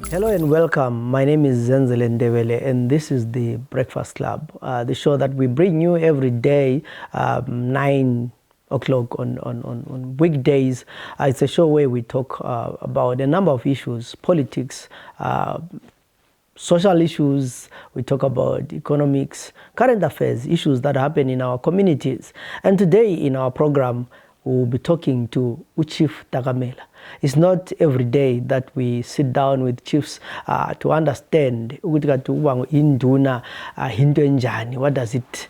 Hello and welcome. My name is Zenzele Ndebele and this is the Breakfast Club, the show that we bring you every day, 9 o'clock on weekdays. It's a show where we talk about a number of issues, politics, social issues, we talk about economics, current affairs, issues that happen in our communities. And today in our program, we'll be talking to Chief Dakamela. It's not every day that we sit down with chiefs to understand what does it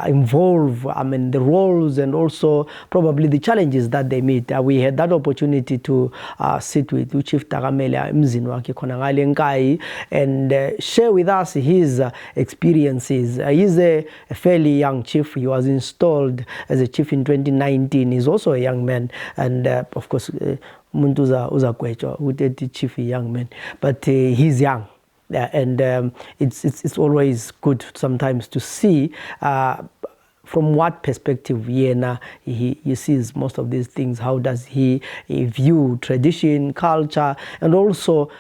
involve, the roles and also probably the challenges that they meet. We had that opportunity to sit with Chief Dakamela Nkayi and share with us his experiences. He's a fairly young chief. He was installed as a chief in 2019. He's also a young man, and of course, umuntu uzakwetshwa ukuthi chief young man, but he's young. And it's always good sometimes to see from what perspective he sees most of these things. How does he view tradition, culture, and also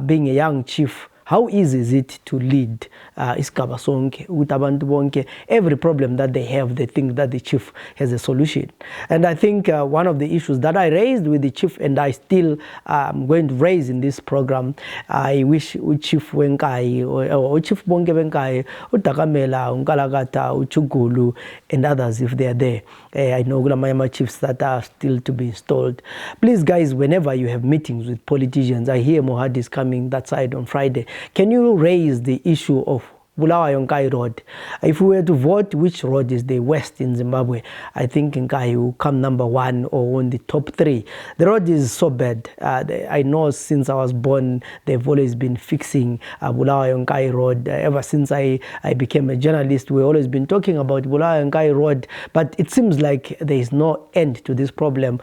being a young chief? How easy is it to lead isigaba sonke ukuthi abantu bonke, every problem that they have, they think that the chief has a solution? And I think one of the issues that I raised with the chief, and I still am going to raise in this program, I wish Chief Nkayi or Chief Bonke Nkayi, Dakamela, Unkalakata, Uchugulu, and others if they are there. I know Gulamayama chiefs that are still to be installed. Please, guys, whenever you have meetings with politicians, I hear Mohad is coming that side on Friday. Can you raise the issue of Bulawayo Nkayi Road? If we were to vote, which road is the worst in Zimbabwe? I think Nkayi will come number 1 or on the top 3. The road is so bad. I know since I was born, they've always been fixing Bulawayo Nkayi Road. Ever since I became a journalist, we've always been talking about Bulawayo Nkayi Road, but it seems like there is no end to this problem.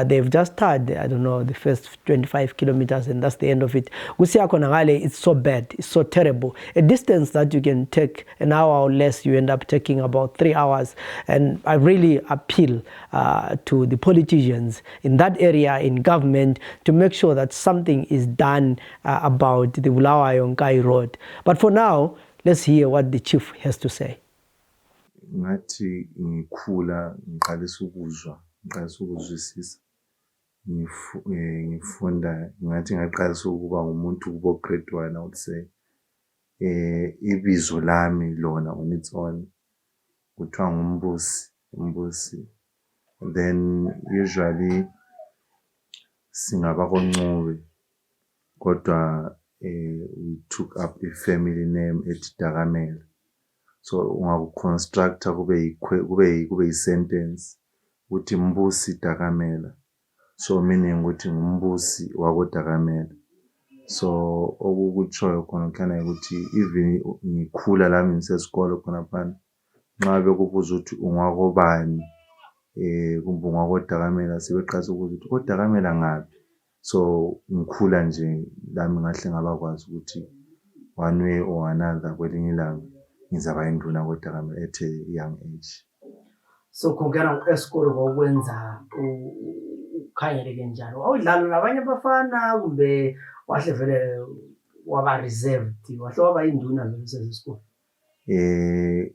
They've just started, I don't know, the first 25 kilometers, and that's the end of it. It's so bad. It's so terrible. A distance that you can take an hour or less, you end up taking about 3 hours. And I really appeal to the politicians in that area, in government, to make sure that something is done about the Bulawayo Nkayi Road. But for now, let's hear what the chief has to say. Ngathi ngikhula ngiqalisa ukuzwisisa ngifunda ngathi ngaqalisa ukuba ngumuntu kubo grade 1, I would say. Ibizo lami lona on its own kuthiwa ngumbusi. Then usually singaba koNcube, kodwa we took up a family name ethi Dakamela. So ungakuconstructa kube sentence uthi mbusi Dakamela, so meaning ukuthi ngumbusi wako Dakamela. So okukutshoyo khona kana ukuthi even ngikhula lami ngisesikole khona phana, nxa bekubuza ukuthi ungwakobani kumbe ungwako Dakamela, sebeqasa ukuthi oDakamela ngaphi. So ngikhula nje lami ngahle ngabakwazi ukuthi one way or another kwelinye ilanga ngizaba induna koDakamela at a young age. So kungena esikole ngokwenza ukhanyeleke njalo, awudlala nabanye abafana kumbe wahle vele waba reserved, wahle waba induna vele usesikole?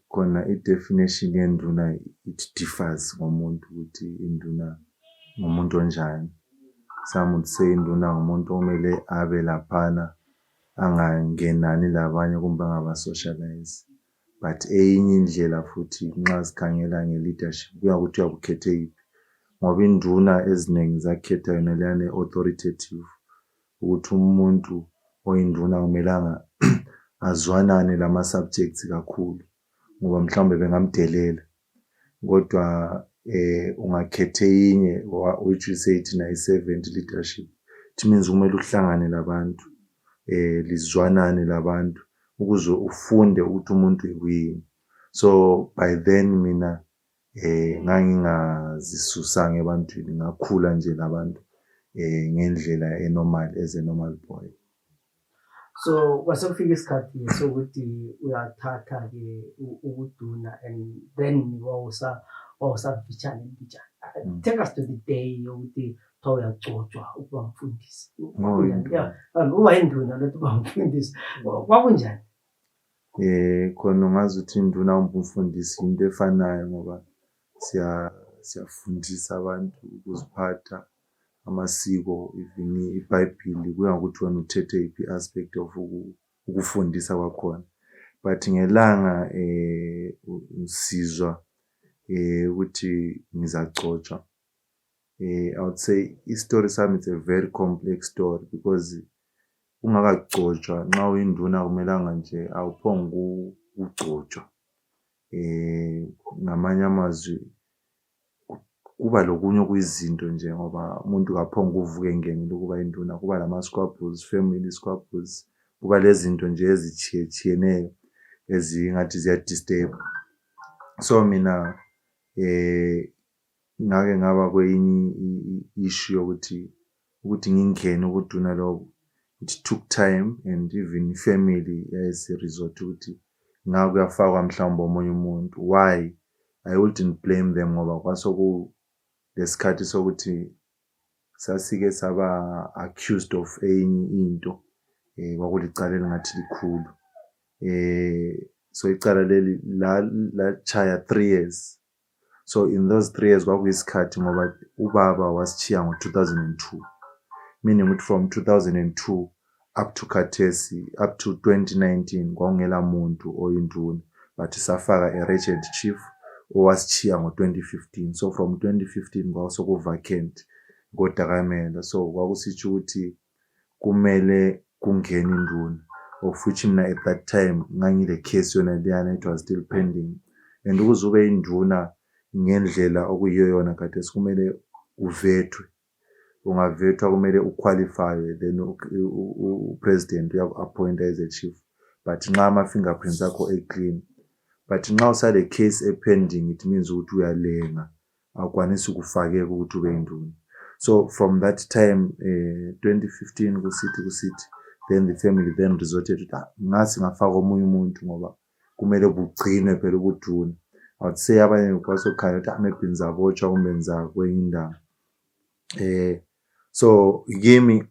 Khona i-definition yenduna it differs ngomuntu ukuthi induna ngomuntu onjani. Some would say induna ngumuntu omele abe laphana angangenani labanye kumbe angaba socialize. But enye indlela futhi nxa sikhangela nge-leadership kuya ukuthi uyakukhethe yiphi, ngoba induna eziningi zakhetha yona leyane authoritative ukuthi umuntu oyinduna kumelanga azwanane lama-subjects kakhulu ngoba mhlawumbe bengamdelela. Kodwa ungakhethe inye which we say thina i-servant leadership, it means kumele uhlangane labantu, lizwanane labantu ukuze ufunde ukuthi umuntu uyini. So by then mina ngangingazisusanga ebantwini, ngakhula nje labantu ngendlela enormal as a normal boy. So kwasekufika isikhathi sokuthi uyathatha ke ukuduna, and then wawusavitshana. Take us to the day yokuthi kuthiwa uyagcotshwa ukuba umfundisi. Kwakunjani? Uba yinduna nokuthi uba umfundisi kwakunjani? Khona ungazuthi induna umfundisi into efanayo ngoba siyafundisa abantu ukuziphatha, amasiko, even iBhayibheli, kuya ngokuthi wena uthethe iphi aspect of ukufundisa kwakhona. But ngelanga usizwa ukuthi ngizagcotshwa. I would say istory sami it's a very complex story because ungakagcotshwa nxa uyinduna akumelanga nje awuphonge ukugcotshwa. Ngamanye amazwi kuba lokunye okuyizinto nje ngoba umuntu kaphonge uvuke ngenile ukuba induna, kuba lama-squabbles, family squabbles, kuba lezinto nje ezitshiyetshiyeneyo ezingathi ziyadisturb. So mina ngake ngaba kwenye issue yokuthi ngingene ubuduna lobo. It took time and even family resort ukuthi ngabe kuyafakwa mhlawumbe omunye umuntu. Why? I wouldn't blame them ngoba kwasoku lesikhathi sokuthi sasike saba accused of enye into kwakulicala elingathi likhulu. So icala leli la chaya 3 years. So in those 3 years kwakuyisikhathi ngoba ubaba wasichiya ngo-2002, meaning ukuthi from 2002 up to khathesi, up to 2019 kwakungela muntu oyinduna, but safaka a-regent chief owasichiya ngo-2015. So from 2015 kwasoku-vacant ngoDakamela. So kwakusitsho ukuthi kumele kungene induna, of which mina at that time ngangile case yona leyana, it was still pending. And ukuze ube induna ngendlela okuyiyo yona khathesi kumele uvethwe. Ungavethwa kumele uqualify, then upresident uyaku-appointa as a chief. But nxa ama-fingerprints akho clean. But nxa usale case pending, it means ukuthi uyalenga, awukwanisi ukufakeka ukuthi ube induna. So from that time 2015 kusithi, then the family then resorted to ngasi ngafaka omunye umuntu ngoba kumele kugcinwe phela ubuduna. I would say abanye kwasokhala ukuthi maybe ngizabotshwa kumbe ngiza kwenye indawo. So kimi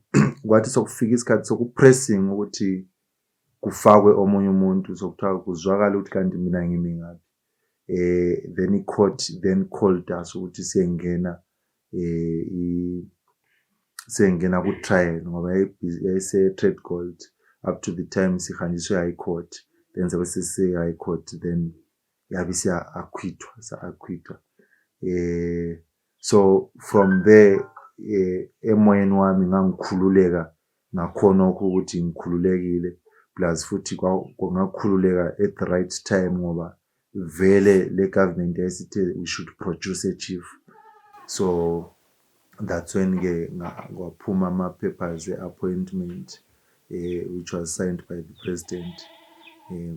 kwathi sokufika isikhathi sokupressing ukuthi kufakwe omunye umuntu, sokuthiwa kuzwakala ukuthi kanti mina ngimi ngaphi. Then i-court then called us ukuthi siyengena ku-trial ngoba yayise-trade gold up to the time sihanjiswe high court. Then sabe sesiye-high court, then yabe sa-acquitwa. So from there emoyeni wami ngangikhululeka ngakhona ukuthi ngikhululekile, plus futhi ngakhululeka at the right time ngoba vele le government yayisithi we should produce a chief. So that's when kwaphuma ama-papers appointment which was signed by the president.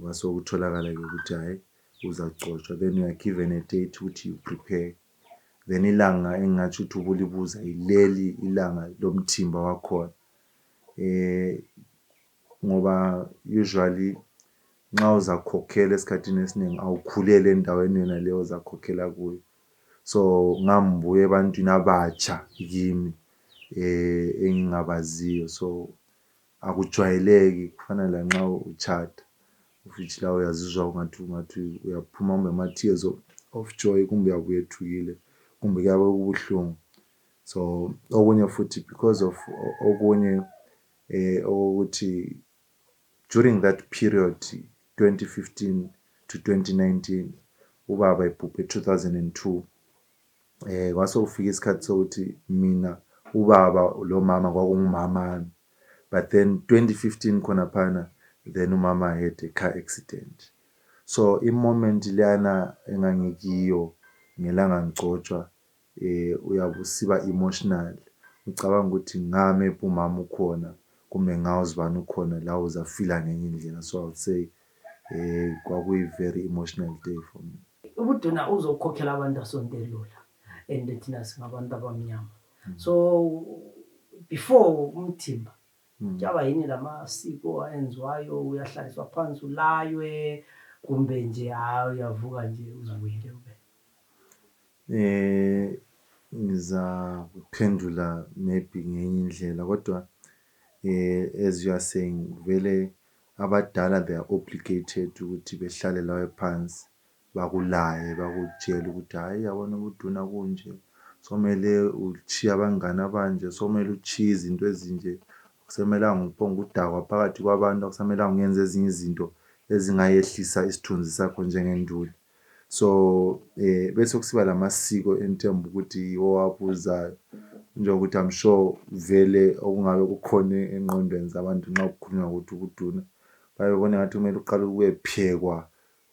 Kwasokutholakala-ke ukuthi hayi uzagcotshwa, then you are given a date ukuthi you prepare. Then ilanga engathi ukuthi ubulibuza ileli ilanga lomthimba wakhona. Ngoba usually nxa uzakhokhela esikhathini esiningi awukhulele endaweni yona leyo uzakhokhela kuyo. So ngambuye ebantwini abatsha kimi engingabaziyo. So akujwayeleki, kufana la nxa uchata ufithi la uyazizwa ungathi uyaphuma kumbe ama-tears of joy kumbe uyabuya ethukile kumbe kuyabe kubuhlungu. So okunye futhi because of okunye ukuthi during that period 2015 to 2019 ubaba ebhubhe 2002. Kwasokufika isikhathi sokuthi mina ubaba lo mama kwakungumamami, but then 2015 khona phana then umama had a car accident. So i-moment leyana engangikiyo ngelanga ngigcotshwa uyabusiba emotional, ucabanga ukuthi ngame umama ukhona kumbe ngawuzibani ukhona la uzafila ngenye indlela. So I would say kwakuyi-very emotional day for me. Ubuduna uzokhokhela abantu asondelula and thina singabantu abamnyama. So before umthimba kuyaba yini lamasiko ayenziwayo, uyahlaliswa phansi ulaywe kumbe nje hayi uyavuka nje uzibuyele ube? ngizaphendula maybe ngenye indlela kodwa as you are saying vele abadala they are obligated ukuthi behlale lawe phansi bakulaye bakutshela ukuthi hayi yabona ubuduna kunje somele uchiya abangane abanje somele uchiya izinto ezinje kusemelanga uphonga udakwa phakathi kwabantu akusemelanga ungenze ezinye izinto ezingayehlisa isithunzi sakho njengenduna. So bese kusiba lamasiko entembu ukuthi owabuzayo njengokuthi I'm sure vele okungabe kukhona engqondweni zabantu nxa kukhulunywa ukuthi ukuduna bayebona ngathi kumele uqale ukuyephekwa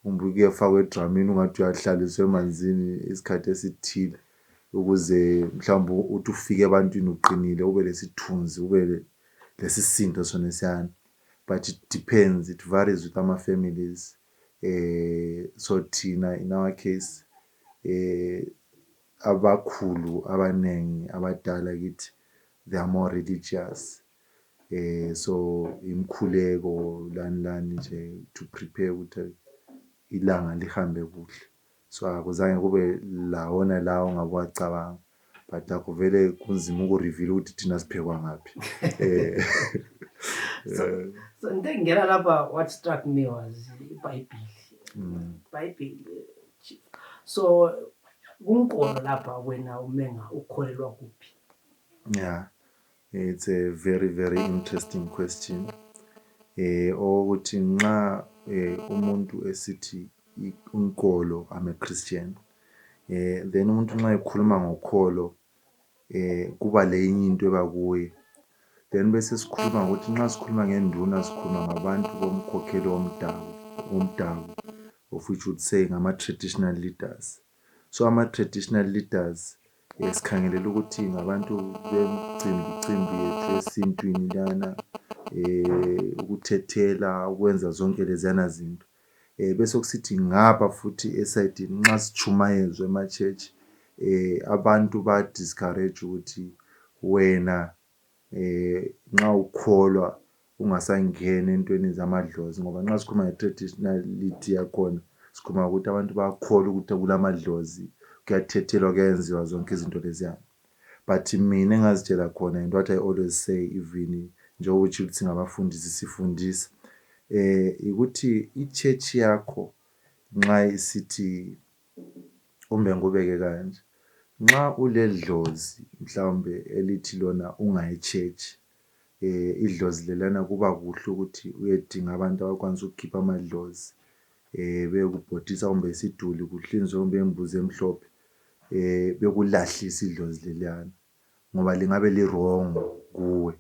umbuke ufakwe edramini ungathi uyahlaliswa emanzini isikhathi esithile ukuze mhlawumbe uthi ufike ebantwini uqinile ube lesithunzi ube lesisindo sona siyana. But it depends, it varies with ama-families. So thina in our case abakhulu abanengi abadala kithi they are more religious. So imkhuleko lani nje to prepare ukuthi ilanga lihambe kuhle. So akuzange kube lawona lawo ongabwacabanga but akuvele kunzima ukureveal ukuthi thina siphekwa ngaphi. So ngingena lapha what struck me was iBhayibheli. iBhayibheli. So kunkolo lapha wena umenga ukholelwa kuphi? Yeah, it's a very very interesting question. Ukuthi nxa umuntu esithi unkolo I'm a Christian. Then umuntu nxa ekhuluma ngokholo kuba lenye into ebakuye. Then bese sikhuluma ukuthi nxa sikhuluma ngenduna sikhuluma ngabantu bomkhokheli womdabu of which would say ngama-traditional leaders. So ama-traditional leaders sikhangelela ukuthi ngabantu bemicimbi yethu yesintwini lana ukuthethela ukwenza zonke leziyana zinto. Bese kusithi ngapha futhi esayidini nxa sichumayezwe ema-church abantu ba-discourage ukuthi wena nxa ukholwa ungasangena entweni zamadlozi ngoba nxa sikhuluma nge-traditionality yakhona sikhuluma ukuthi abantu bayakholwa ukuthi kulamadlozi kuyathethelwa kuyenziwa zonke izinto leziyana. But mina engazitshela khona and what I always say even njengoba ukuthi singabafundisi sifundisa ukuthi i-church yakho nxa isithi umbe ngubeke kanje nxa uledlozi mhlawumbe elithi lona ungayi-church idlozi lelana kuba kuhle ukuthi uyedinga abantu abakwanisa ukukhipha amadlozi bekubhodisa kumbe isiduli kuhlinzwe kumbe imbuzi emhlophe bekulahlisa idlozi leliyana ngoba lingabe li-wrong kuwe.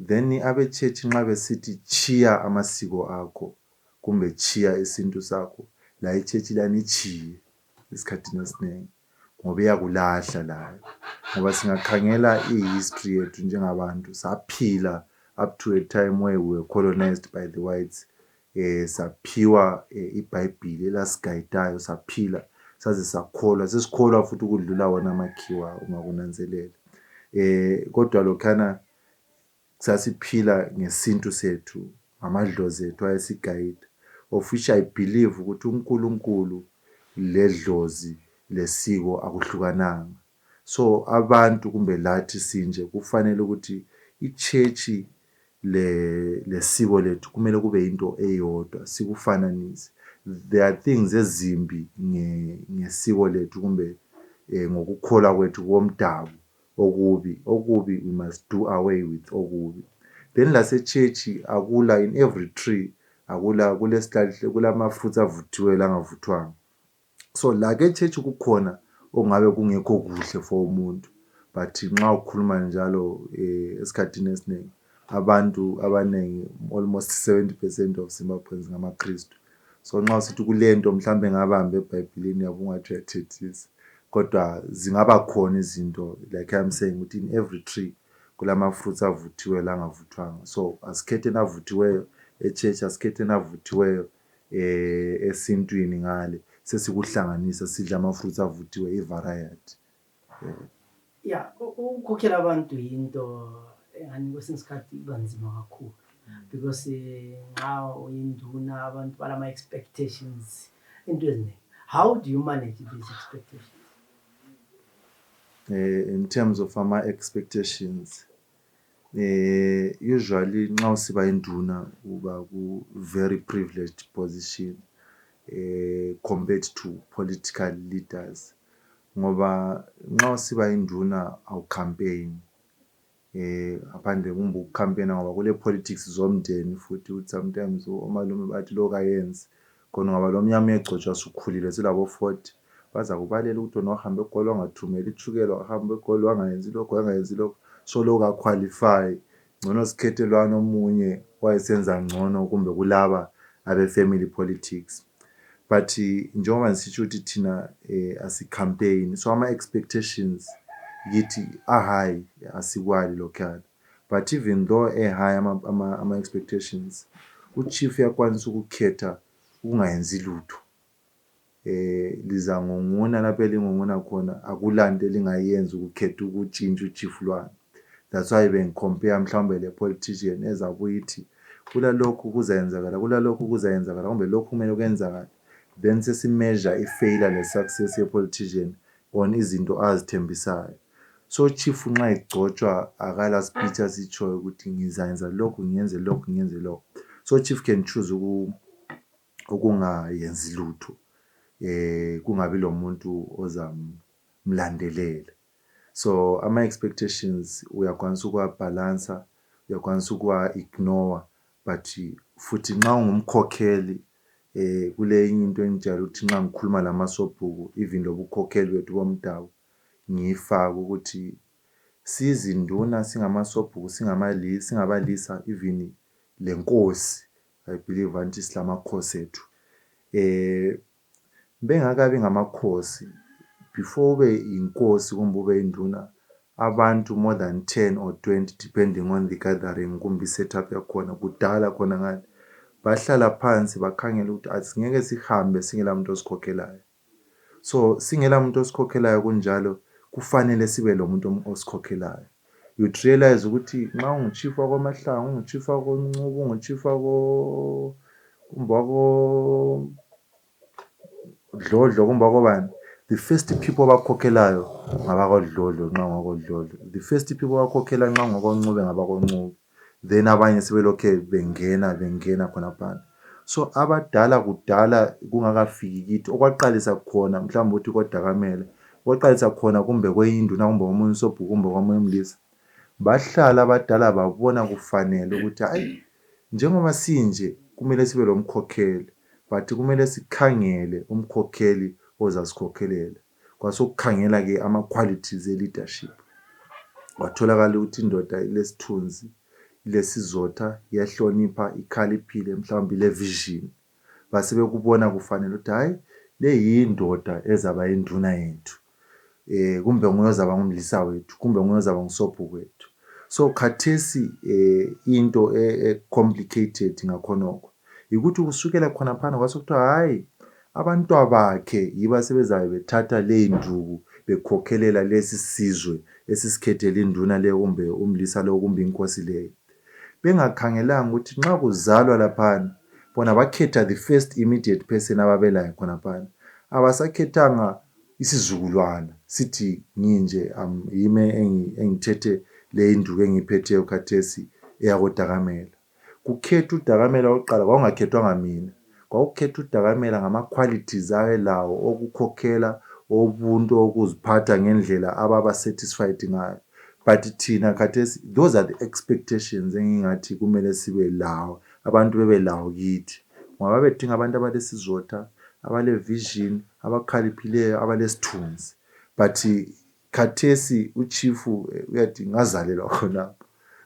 Then abe-church nxa besithi chiya amasiko akho kumbe chiya isintu sakho la i-church lana ichiye esikhathini esinengi ngoba iyakulahla layo ngoba singakhangela i-history yethu njengabantu saphila up to a time where we were colonized by the whites. Saphiwa iBhayibheli elasigayidayo saphila saze sakholwa sesikholwa futhi ukudlula wona amakhiwa ungakunanzelela. Kodwa lokhana sasiphila ngesintu sethu amadlozi ethu ayesigayida of which I believe ukuthi uNkulunkulu ledlozi lesiko akuhlukananga. So abantu kumbe lathi sinje kufanele ukuthi i-church lesiko lethu kumele kube into eyodwa sikufananise. There are things ezimbi ngesiko lethu kumbe ngokukholwa kwethu komdabu okubi we must do away with okubi. Then lase-church akula in every tree akula kulesihlahla kulama-fruits avuthiweyo langavuthwanga. So la ke-church kukhona ongabe kungekho kuhle for umuntu but nxa ukhuluma njalo esikhathini esiningi abantu abanengi almost 70% of Zimbabweans ngamaKristu. So nxa usithi kulento mhlambe ngabambe eBhayibhelini yabo ungathi uyathethisa kodwa zingaba khona izinto like I'm saying ukuthi in every tree kulama-fruits avuthiweyo langavuthwanga. So asikhethe navuthiweyo e-church asikhethe navuthiweyo esintwini ngale sesikuhlanganisa sidla ama-fruits avuthiwe i-variety. Yeah, ukukhokhela abantu yinto engani kwesinye isikhathi iba nzima kakhulu because nxa uyinduna abantu balama-expectations into eziningi. How do you manage these expectations? in terms of expectations, usually nxa usiba induna uba ku very privileged position compared to political leaders, ngoba nxa usiba induna awu campaign aphandle kumbe ukucampaigna ngoba kule politics zomndeni futhi ukuthi sometimes omalume bathi lo kayenzi khona ngoba lo mnyama egcotshwa sukhulile silabo 40 baza kubalela ukuthi wena wahambe egoli wangathumeli ithukela wahambe egoli wangayenzi lokho so lo ka qualify ngcono sikhethelwana omunye wayesenza ngcono kumbe kulaba abe family politics. But njengoba ngisitsho ukuthi thina asi-campaign so ama-expectations yithi high asikwali lokhuyana, but even though high ama-expectations, uchief uyakwanisa ukukhetha ukungayenzi lutho. Liza ngongona lapho elingongona khona akulanto elingayenza ukukhetha ukutshintsha uchief lwami. That's why bengicompare mhlawumbe le politician ezabuya ithi kulalokhu kuzayenzakala kulalokhu kuzayenzakala kumbe lokhu kumele kwenzakala, then sesimeasure i-failure ne-success ye-politician on izinto azithembisayo. So chief nxa egcotshwa akala speech asitshoyo ukuthi ngizayenza lokhu ngiyenze lokhu ngiyenze lokhu. So chief can choose ukungayenzi lutho kungabi lo muntu ozamlandelela. So ama-expectations uyakwanisa ukuwabhalansa, uyakwanisa ukuwa-ignore, but futhi nxa ungumkhokheli kule enye into engijayele ukuthi nxa ngikhuluma lamasobhuku even lo bukhokheli bethu bomdabu ngiyifaka ukuthi sizinduna singamasobhuku singabalisa even lenkosi I believe anti silamakhosi ethu bengakabi ngamakhosi before ube inkosi kumbe ube induna abantu more than 10 or 20 depending on the gathering kumbe setup yakhona kudala khona ngani bahlala phansi bakhangela ukuthi asingeke sihambe singela muntu osikhokhelayo. So singela muntu osikhokhelayo kunjalo kufanele sibe lo muntu osikhokhelayo. You realize ukuthi nxa unguchief wakwamahlangu, unguchief wakoncubo, unguchief wako kumbako Dlodlo kumbe wakobani, the first people abakhokhelayo ngabakodlodlo nxa ngakodlodlo, the first people abakhokhela nxa ngakoncube ngabakoncube, then abanye sebelokhe bengena khonapha. So abadala kudala kungakafiki kithi okwaqalisa khona mhlawumbe uthi koDakamele okwaqalisa khona kumbe kweyinduna kumbe komunye usobhuku kumbe komunye umlisa bahlala abadala babona kufanele ukuthi hayi njengoba sinje kumele sibe lo mkhokheli but kumele sikhangele umkhokheli ozasikhokhelela. Kwasekukhangela ke ama-qualities e-leadership. Watholakala ukuthi indoda ilesithunzi, ilesizotha, iyahlonipha, ikhaliphile, mhlawumbe ile-vision. Base bekubona kufanele ukuthi hayi le yindoda ezaba induna yethu. Kumbe nguye ozaba ngumlisa wethu, kumbe nguye ozaba ngusobhuku wethu. So khathesi into complicated ngakhonokho ukuthi kusukela khonaphana kwasekuthiwa hayi abantwabakhe yibo asebezabe bethatha le nduku bekhokhelela lesi sizwe esisikhethele induna leyo kumbe umlisa leyo kumbe inkosi leyo. Bengakhangelanga ukuthi nxa kuzalwa laphana bona bakhetha the first immediate person ababelayo khonaphana. Abasakhethanga isizukulwana sithi nginje yime engithethe le induku engiphetheyo khathesi eyakoDakamela. Kukhetha uDakamela oqala kwakungakhethwanga mina. Kwakukhetha uDakamela ngama-qualities ayelawo okukhokhela obuntu okuziphatha ngendlela ababa satisfied ngayo. But thina khathesi those are the expectations engingathi kumele sibe lawo abantu bebe lawo kithi. Ngoba bedinga abantu abalesizotha, abale-vision, abakhaliphileyo, abalesithunzi. But khathesi uchief uyadinga azalelwa khonapho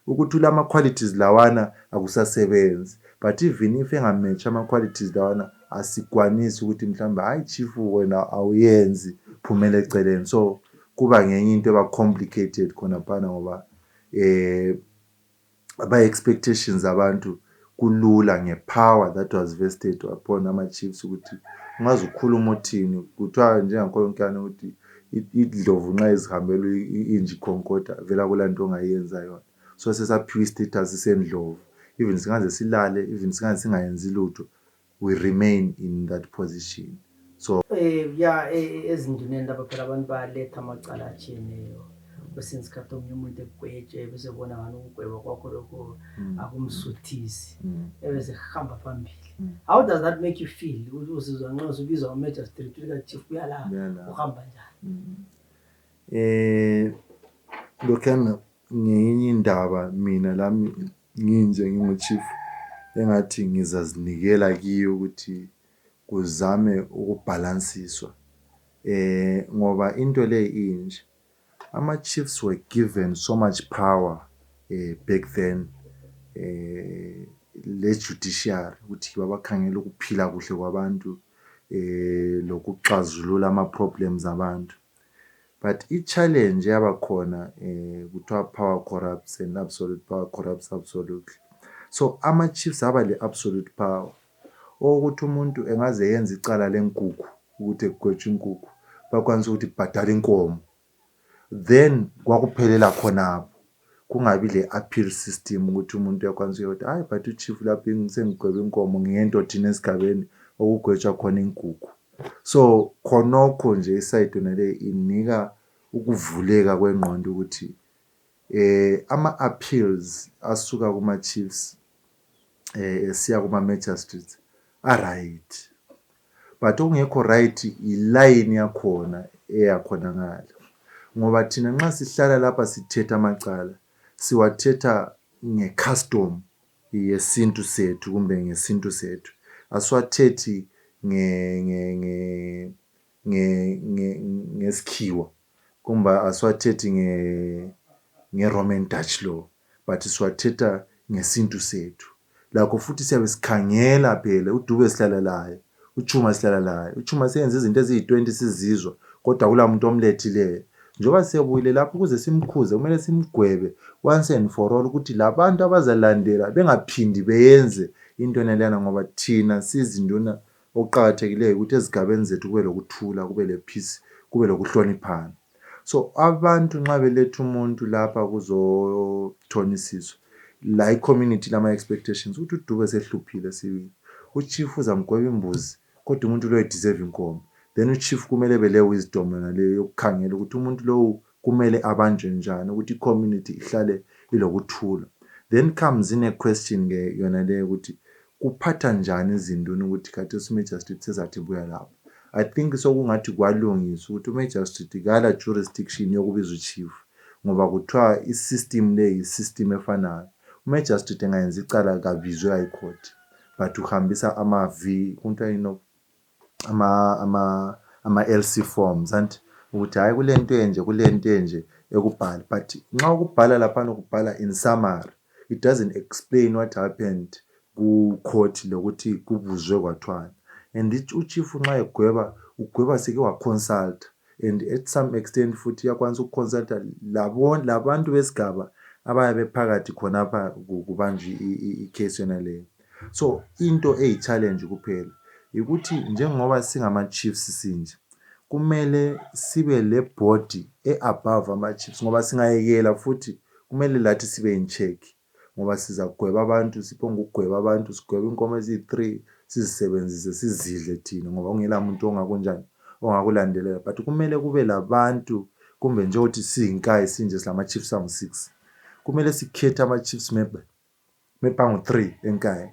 ukuthi la ma-qualities lawana akusasebenzi. But even if engamatch ama-qualities lawana asikwanisi ukuthi mhlawumbe hayi chief wena awuyenzi phumela eceleni. So kuba ngenye into eba-complicated khonaphana ngoba aba-expectations abantu kulula nge-power that was vested upon ama-chiefs ukuthi ungaze ukhuluma uthini kuthiwa njengakholonkana ukuthi idlovu nxa izihambela inje ikhonkotha vela kulanto ongayenza yona. So sesaphiwa i-status sendlovu even singaze silale even singaze singayenzi lutho we remain in that position. So ya ezinduneni lapha phela abantu bayaletha amacala atshiyeneyo. Kwesinye isikhathi omunye umuntu ekugwetshe bese bona ngani ukugweba kwakho lokho akumsuthisi ebese hamba phambili. How does that make you feel? Uzizwa nxa usubizwa ngamagistrate uthi chief uyala uhamba njani? Lokhana ngenye indaba mina lami nginje ngingu-chief engathi ngizazinikela kiyo ukuthi kuzame ukubhalansiswa. Ngoba into le inje, ama-chiefs were given so much power back then, le judiciary ukuthi babakhangela ukuphila kuhle kwabantu, lokuxazulula ama-problems abantu. But i-challenge yabakhona kuthiwa power corrupts and absolute power corrupts absolutely. So ama-chiefs aba le-absolute power. Ukuthi umuntu engaze yenza icala lenkukhu ukuthi ekugwetshwa inkukhu bakwanisa ukuthi bhadala inkomo, then kwakuphelela khonapho, kungabi le-appeal system ukuthi umuntu uyakwanisa ukuthi hayi but uchief lapho sengigwebe inkomo ngento thina esigabeni okugwetshwa khona inkukhu. So khonokho nje isayidi nale inika ukuvuleka kwengqondo ukuthi ama-appeals asuka kuma-chiefs esiya kuma-magistrates right, but okungekho right ilayini yakhona eyakhona ngalo. Ngoba thina nxa sihlala lapha sithetha amacala siwathetha nge-custom yesintu sethu kumbe ngesintu sethu, asiwathethi ngesikhiwa kumba asiwathethi nge-Roman Dutch law, but siwathetha ngesintu sethu. Lakho futhi siyabe sikhangela phela uDube sihlala laye, uChuma sihlala laye, uChuma seyenza izinto eziyi-20 sizizwa kodwa kula muntu omlethileyo. Njoba siyabuyile lapho ukuze simkhuze kumele simgwebe once and for all ukuthi labantu abazalandela bengaphindi beyenze into enalana, ngoba thina sizinduna okuqhakathekileyo ukuthi ezigabeni zethu kube lokuthula, kube le-peace, kube lokuhloniphana. So abantu nxa beletha umuntu lapha kuzothonisiswa la i-community lama-expectations ukuthi uDube sehluphile sibili, uchief uzamgweba imbuzi kodwa umuntu lo deserve inkomo, then uchief kumele bele wisdom naleyo yokukhangela ukuthi umuntu lo kumele abanjwe njani ukuthi i-community ihlale ilokuthula. Then comes in a question ke yona leyo ukuthi kuphatha njani izinduna ukuthi kade uMagistrate sezathi buya lapho. I think sokungathi kwalungiswa ukuthi uMagistrate kala jurisdiction yokubiza uchief, ngoba kuthiwa i-system le yi-system efanayo. uMagistrate engayenza icala kabizwe high court but uhambisa ama-V kunto ama-LC forms anti ukuthi hayi kulento enje kulento enje ekubhala, but nxa ukubhala lapha ukubhala in summary, it doesn't explain what happened ku-court lokuthi kubuzwe kwathwana. And uchief nxa egweba ugweba seke wa-consult, and at some extent futhi uyakwanisa ukuconsulta labantu besigaba abayabe phakathi khonapha kubanjwe i-case yona leyo. So into eyi-challenge kuphela ukuthi njengoba singama-chiefs sinje kumele sibe le body above ama-chiefs, ngoba singayekela futhi kumele lathi sibe in check, ngoba sizagweba abantu siphonga ukugweba abantu, sigweba inkomo eziyi-3 sizisebenzise sizidle thina ngoba ungela muntu ongakunjani ongakulandelela. But kumele kube labantu kumbe nje ukuthi siyinkayi sinje silama-chiefs angu-6, kumele sikhethe ama-chiefs mebangu-3 enkayi,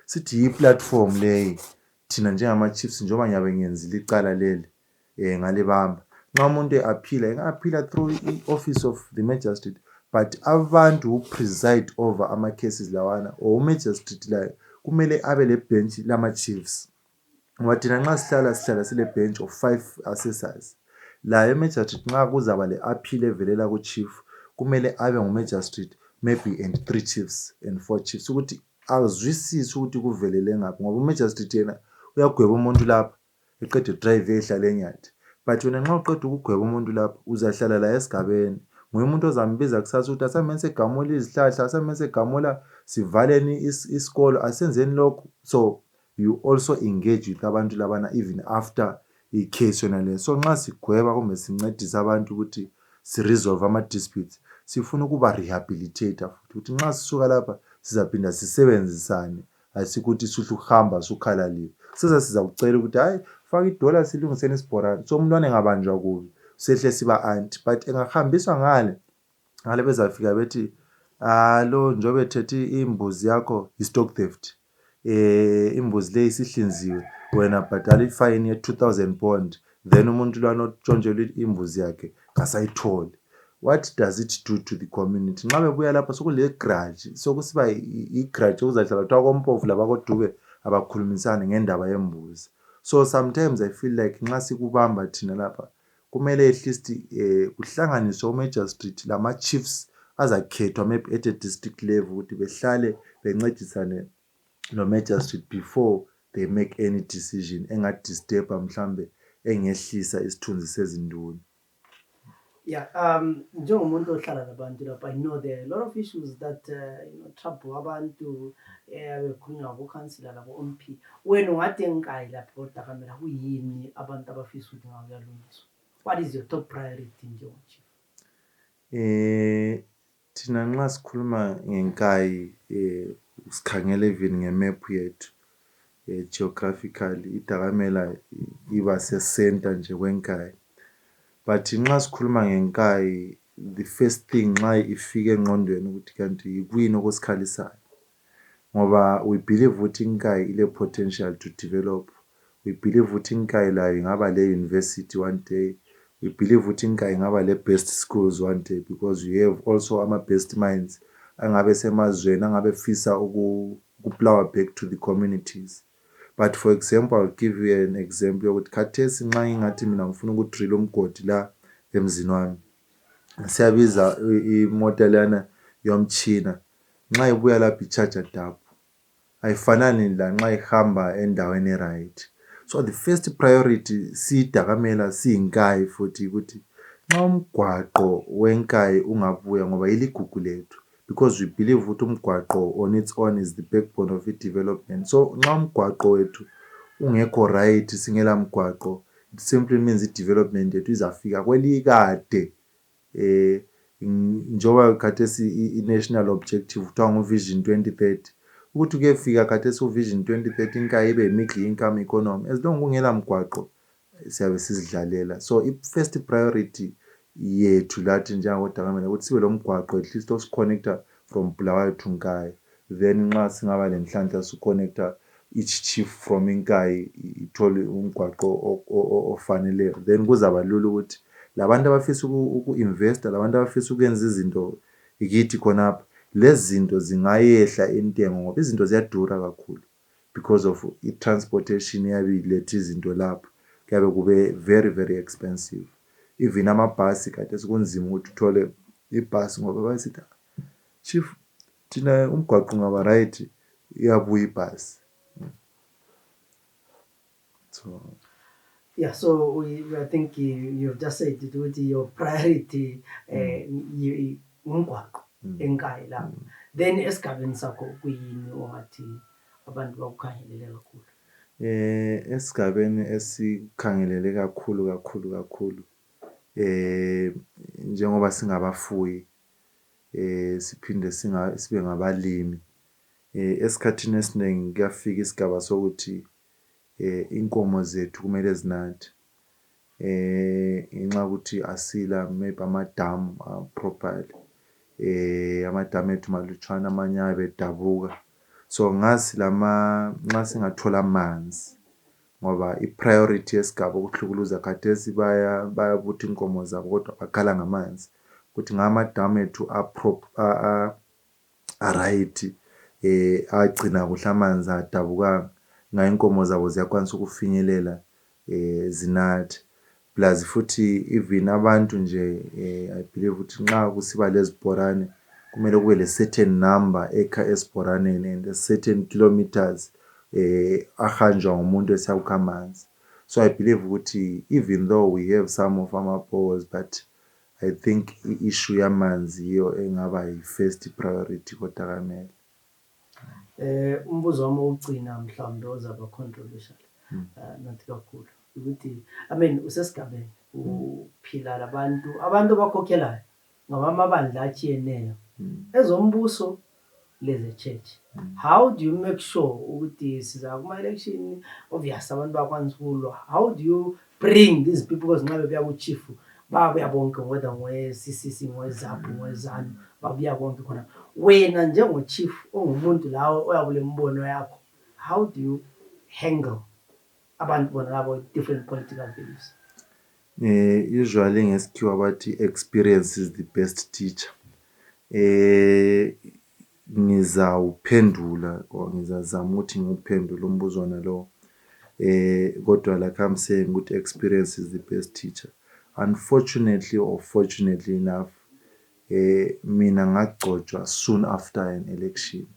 sithi yi-platform leyi thina njengama-chiefs njengoba ngiyabe ngiyenzile icala leli ngalibamba. Nxa umuntu e-aphila enga-aphila through i-office of the magistrate, but abantu who preside over ama-cases lawana or umagistrate layo kumele abe le-bench lama-chiefs. Ngoba thina nxa sihlala sile-bench of 5 assessors, la i-magistrate nxa kuzaba le-appeal evelela ku-chief kumele abe ngu-magistrate maybe and 3 chiefs and 4 chiefs ukuthi azwisise ukuthi kuvelele ngaphi, ngoba umagistrate yena uyagweba umuntu lapha eqeda drive ehlala enyathi, but wena nxa uqeda ukugweba umuntu lapha uzahlala la esigabeni, nguye umuntu ozambiza kusasa ukuthi asamene segamula izihlahla, asamene segamula sivaleni isikolo, asenzeni lokhu. So you also engage with abantu labana even after i-case yona leyo. So nxa sigweba kumbe sincedisa abantu ukuthi si-resolve ama-disputes, sifuna ukuba rehabilitator futhi ukuthi nxa sisuka lapha sizaphinda sisebenzisane, asikuthi suhle uhamba sukhalaliwe. sizawucela ukuthi hayi faka $1 silungiseni isibhorane. So umntwana engabanjwa kubi sehle siba anti, but engahambiswa ngale bezafika bethi lo njobe ethethe imbuzi yakho i-stock theft, imbuzi le isihlinziwe, wena bhadala ifine ye-2,000 bond, then umuntu lwana otshontshelwe imbuzi yakhe kasayitholi. What does it do to the community? Nxa bebuya lapha sokule grudge, sokusiba i-grudge okuzahlala kuthiwa kompofu labakoDube abakhulumisane ngendaba yembuzi. So sometimes I feel like nxa sikubamba thina lapha kumele at least kuhlanganiswe uMagistrate lama-chiefs azakhethwa maybe at a district level ukuthi behlale bencedisane no-Magistrate before they make any decision engadisturba mhlambe engehlisa isithunzi sezinduna. Yeah, njengomuntu ohlala nabantu lapha, I know there are a lot of issues that trouble abantu bekhulunywa ngabo-councillor labo-MP. Wena ungathi Nkayi lapha koDakamela kuyini abantu abafisa ukuthi ngakuyalungiswa? What is your top priority njengo-chief? Thina nxa sikhuluma ngeNkayi sikhangele even ngemap yethu geographically iDakamela iba se-center nje kweNkayi. But nxa sikhuluma ngeNkayi, the first thing nxa ifike engqondweni ukuthi kanti yikuyini okusikhalisayo, ngoba we believe ukuthi iNkayi ile potential to develop. We believe ukuthi iNkayi layo ingaba le university one day. We believe ukuthi iNkayi ingaba le best schools one day, because we have also ama-best minds angabe semazweni angabe fisa ukuplower back to the communities. But for example, I'll give you an example yokuthi khathesi nxa ingathi mina ngifuna ukudrilla umgodi la emzini wami, siyabiza imota lana yomtshina, nxa ibuya lapha i-charger double, ayifanani la nxa ihamba endaweni e-right. So the first priority siyiDakamela siyiNkayi futhi ukuthi nxa umgwaqo weNkayi ungabuya, ngoba iligugu lethu, because we believe ukuthi umgwaqo on its own is the backbone of development. So nxa umgwaqo wethu ungekho right, singela mgwaqo, it simply means i-development yethu izafika kwelikade. Njoba khathesi i-national objective kuthiwa ngu-Vision 2030, ukuthi kuyefika khathesi u-Vision 2030 iNkayi ibe middle income economy, as long kungela mgwaqo siyabe sizidlalela. So i-first priority yethu lathi njengakoDakamela ukuthi sibe lo mgwaqo at least osiconnecta from Bulawayo to Nkayi. Then nxa singaba lenhlanhla siconnecta each chief from Nkayi ithole umgwaqo ofaneleyo, then kuzaba lula ukuthi labantu abafisa uku-investa, labantu abafisa ukwenza izinto kithi khonapha, lezi zinto zingayehla intengo ngoba izinto ziyadura kakhulu because of i-transportation eyabe iletha izinto lapha, kuyabe kube very very expensive. Even amabhasi khathesi kunzima ukuthi uthole ibhasi ngoba bayisithi chief thina umgwaqo ungaba right iyabuya ibhasi. So yeah, so I think you've just said that your priority umgwaqo eNkayi lapha. Then esigabeni sakho kuyini ongathi abantu bakukhangelele kakhulu? Esigabeni esikhangelele kakhulu njengoba singabafuyi, siphinde sibe ngabalimi, esikhathini esiningi kuyafika isigaba sokuthi inkomo zethu kumele zinathe, inxa ukuthi asila maybe amadamu properly, amadamu ethu malutshwana, amanye ayabe edabuka. So ngasi nxa singathola amanzi, ngoba i-priority yesigaba ukuhlukuluza khathesi bayabutha inkomo zabo kodwa bakhala ngamanzi, ukuthi ngama-damu ethu a-right, agcina kuhle amanzi adabukanga, ngayo inkomo zabo ziyakwanisa ukufinyelela zinathe. Plus futhi even abantu nje I believe ukuthi nxa kusiba lezibhorane kumele kube le certain number ekha esibhoraneni and a certain kilometers ahanjwa ngumuntu esiyakukha amanzi. So I believe ukuthi even though we have some of ama-bores, but I think i-issue yamanzi yiyo engaba yi-first priority koDakamela. Umbuzo wami wokugcina mhlawumbe ozaba controversial nathi kakhulu ukuthi I mean usesigabeni uphila labantu abakhokhelayo ngamabandla atshiyeneyo, ezombuso leze church. How do you make sure ukuthi siza kuma election obvious abantu bakwanza ukulwa? How do you bring these people, because ngabe beya ku chief babuya bonke whether ngowe-CCC ngowe-ZAP ngowe-ZANU babuya bonke khona, wena njengo chief ongumuntu lawo oyabule mbono yakho, how do you handle abantu bona labo different political views? Usually ngesikhiwa bathi experience is the best teacher. Ngizawuphendula or ngizazama ukuthi ngiwuphendule umbuzo wona lo. Kodwa like I'm saying, ukuthi experience is the best teacher. Unfortunately or fortunately enough, mina ngagcotshwa soon after an election.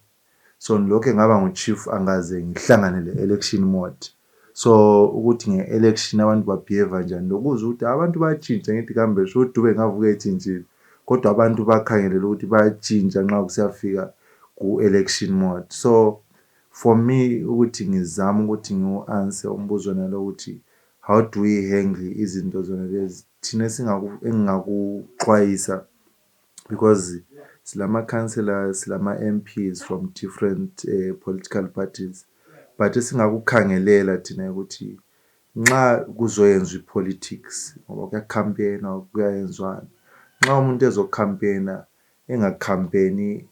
So lokho ngaba ngu-chief angaze ngihlangane le-election mode. So ukuthi nge-election abantu babehave njani, lokuzwa ukuthi abantu bayatshintsha, ngithi kambe sho Dube ngavuka etshintshile, kodwa abantu bakhangelela ukuthi bayatshintsha nxa kusiyafika ku-election mode. So for me ukuthi ngizama ukuthi ngiwu-answer umbuzo nalo ukuthi how do we handle izinto zona lezi thina engingakuxwayisa, because silama councillors, silama MPs from different political parties, but esingakukhangelela thina ukuthi nxa kuzoyenzwa ipolitics ngoba kuyacampaigna kuyayenzwana, nxa umuntu ezocampaigna engacampaigni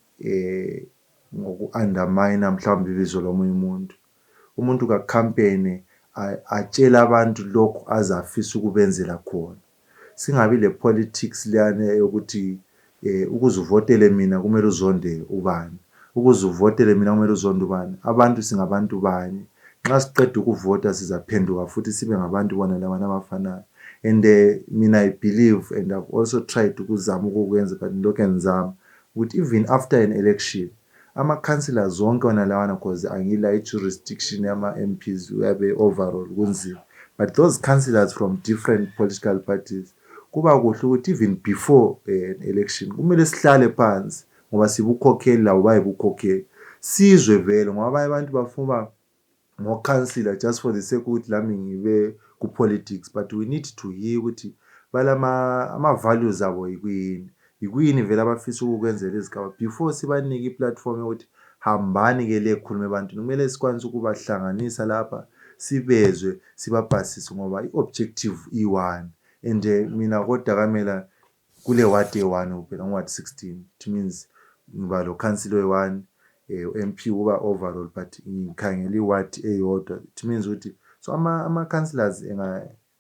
ngoku-undermine mhlawumbe ibizo lomunye umuntu kacampaign atshela abantu lokhu azafisa ukubenzela khona. Singabi le politics liyane yokuthi ukuze uvotele mina kumele uzonde ubani, ukuze uvotele mina kumele uzonde ubani. Abantu singabantu banye, nxa siqeda ukuvota sizaphenduka futhi sibe ngabantu bona labana abafanayo. And mina I believe, and I've also tried ukuzama ukukwenza, but lokho ngizama ukuthi even after an election ama-councillors zonke wona lawana, because angila i-jurisdiction yama-MPs uyabe overall kunzima, but those councillors from different political parties kuba kuhle ukuthi even before an election kumele sihlale phansi ngoba sibukhokheli labo bayibukhokheli, sizwe vele ngoba abanye abantu bafuna ngo-councillor just for the sake ukuthi lami ngibe ku-politics, but we need to hear ukuthi ama-values abo yikuyini vele abafisa ukukwenzela izigaba before sibanike i-platform yokuthi hambani ke le khulume ebantwini. Kumele sikwanise ukubahlanganisa lapha, sibezwe, sibabhasise ngoba i-objective i-one. And mina koDakamela kule ward e-1 phela ngu-ward 16, it means ngiba lo councillor e-1, MP uba overall, but ngikhangela i-ward eyodwa, it means ukuthi so ama-councillors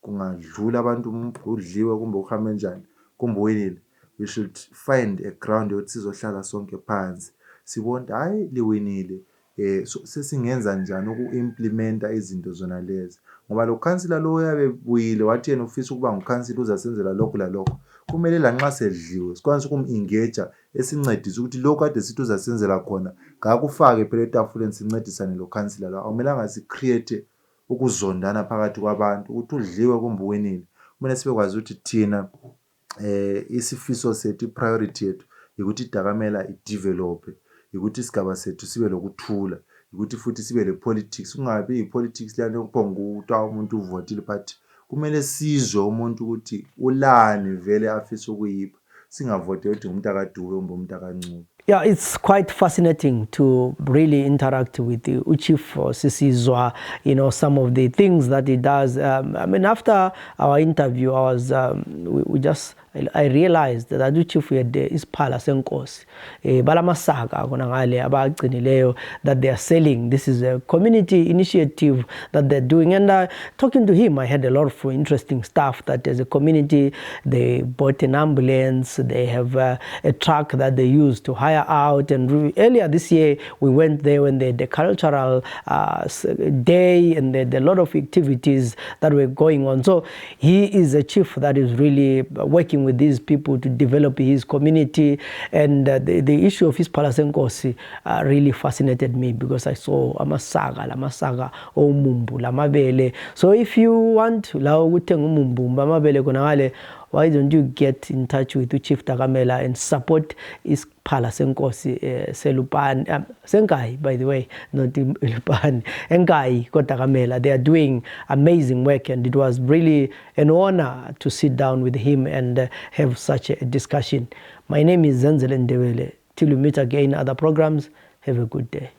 kungadlula abantu udliwe kumbe uhambe njani kumbe winile, we should find a ground yokuthi sizohlala sonke phansi sibone hayi liwinile, so sesingenza njani uku-implementa izinto zona lezi, ngoba lo councillor lo uyabe buyile wathi yena ufisa ukuba ngu-councillor uzasenzela lokhu lalokho. Kumele lanxa sedliwe sikwanise ukum-engage esincedise ukuthi lokhu kade sithi uzasenzela khona ngakufake phela etafuleni sincedisane lo councillor lo. Akumelanga si-create ukuzondana phakathi kwabantu ukuthi udliwe kumbe uwinile. Kumele sibekwazi ukuthi thina isifiso sethu, i-priority yethu ukuthi iDakamela i-develop, ukuthi isigaba sethu sibe lokuthula, ukuthi futhi sibe le politics, kungabi i-politics leyana yokuphonga ukuthi umuntu uvotile, but kumele sizwe umuntu ukuthi ulani vele afisa ukuyipha, singavote ukuthi umuntu akaDube kumbe umuntu akaNcube. Yeah, it's quite fascinating to really interact with the Chief Sisizwa, some of the things that he does. I mean, after our interview, I was, I realized that uChief is Palace Nkosi. Balamasaga konangale abagcinileyo that they are selling. This is a community initiative that they're doing. And talking to him, I had a lot of interesting stuff that as a community, they bought an ambulance, they have a truck that they use to hire out. And earlier this year, we went there when they had the cultural day, and there a lot of activities that were going on. So he is a chief that is really working with these people to develop his community. And the issue of his Palace Nkosi really fascinated me, because I saw amasaga omumbu lamabele. So if you want to umumbu amabele konangale, why don't you get in touch with Chief Dakamela and support his Palace Nkosi Selupani, Nkayi, by the way, not Lupani, Nkayi, Dakamela. They are doing amazing work, and it was really an honor to sit down with him and have such a discussion. My name is Zenzele Ndebele. Till we meet again in other programs, Have a good day.